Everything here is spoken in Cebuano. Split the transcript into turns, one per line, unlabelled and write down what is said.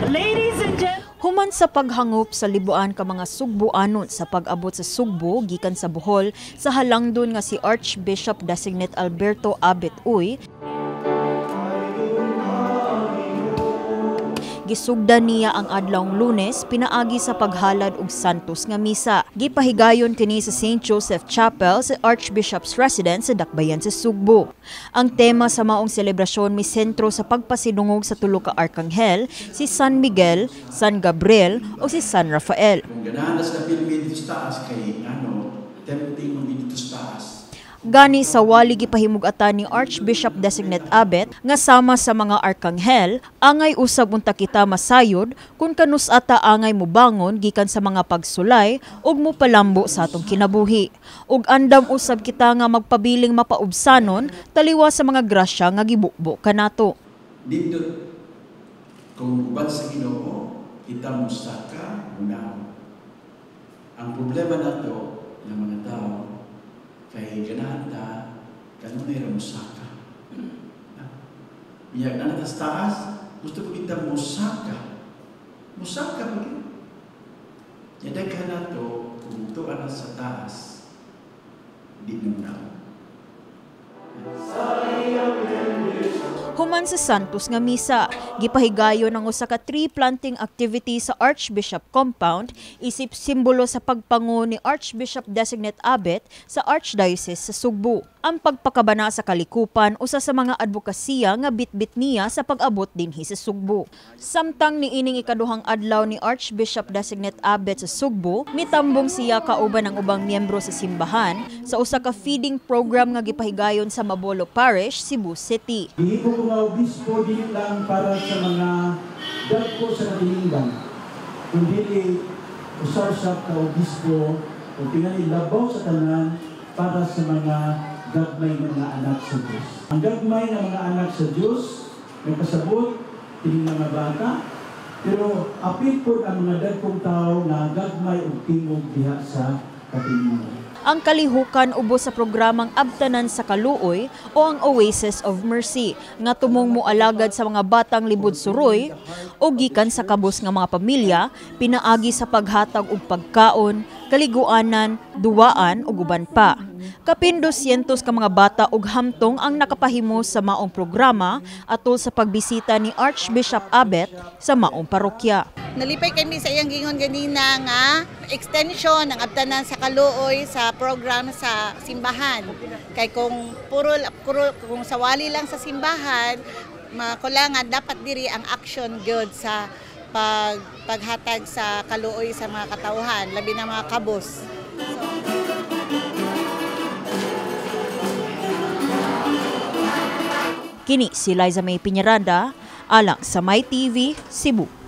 Ladies and gentlemen,
Human sa paghangop sa libuan ka mga Sugboanon sa pag-abot sa Sugbo gikan sa Bohol sa halangdon nga si Archbishop Designate Alberto Abet Uy, gisugdan niya ang adlawng Lunes pinaagi sa paghalad og Santos nga misa. Gipahigayon kini sa St. Joseph Chapel sa Archbishop's Residence sa Dakbayan sa Sugbo. Ang tema sa maong selebrasyon misentro sa pagpasidungog sa tulo ka arkanghel, si San Miguel, San Gabriel o si San Rafael.
Kung ganahan na sila pilmi dito sa taas kay ano, tempting mo dito sa taas.
Gani sa wali gipahimugatan ni Archbishop Designate Abet nga sama sa mga arkanghel, angay usab unta kita masayod kung kanus-ata angay mubangon gikan sa mga pagsulay ug mupalambo sa atong kinabuhi. Ug andam usab kita nga magpabiling mapaubsanon taliwa sa mga grasya nga gibubo kanato.
Dito kung uban sa Ginoo kita musaka munaon. Ang problema nato ng mga tao kay ganahan ta kanunay ra musaka. Biya na ta sa taas, gusto po kita musaka. Musaka po kita. Yadaghan nato kung tuwa na sa taas, di na munaon.
Human sa Santos nga misa, gipahigayon ang usa ka tree planting activity sa Archbishop Compound isip simbolo sa pagpango ni Archbishop Designate Abet sa Archdiocese sa Sugbo. Ang pagpakabana sa kalikupan usa sa mga advokasya nga bitbit niya sa pag-abot dinhi sa Sugbo. Samtang niining ikaduhang adlaw ni Archbishop Designate Abet sa Sugbo, mitambong siya kauban ang ubang miyembro sa simbahan sa usa ka feeding program nga gipahigayon sa Mabolo Parish, Cebu City.
Gihimo ko nga obispo dili lang para sa mga dagko sa katilingban, kundi usab ka obispo o tingali labaw sa tanan para sa mga gagmay ng mga anak sa Dios. Ang gagmay ng mga anak sa Dios nagpasabot kining mga bata, pero apil pod ang mga dagkong tao nga gagmay og tingog diha sa katilingban.
Ang kalihukan ubos sa programang Abtanan sa Kaluoy o ang Oasis of Mercy nga tumong moalagad sa mga batang libod suroy o gikan sa kabus nga mga pamilya pinaagi sa paghatag og pagkaon, kaliguanan, duwaan ug uban pa. Kapin 200 ka mga bata ug hamtong ang nakapahimo sa maong programa atol sa pagbisita ni Archbishop Abet sa maong parokya.
Nalipay kami sa iyang gingon ganina nga extension ng Abtanan sa Kaluoy sa program sa simbahan. Kay kung puro, kung sawali lang sa simbahan, makulangan dapat diri ang action good sa paghatag sa kaluoy sa mga katawhan, labi na mga kabus.
Kini si Liza May Piñaranda, alang sa My TV, Cebu.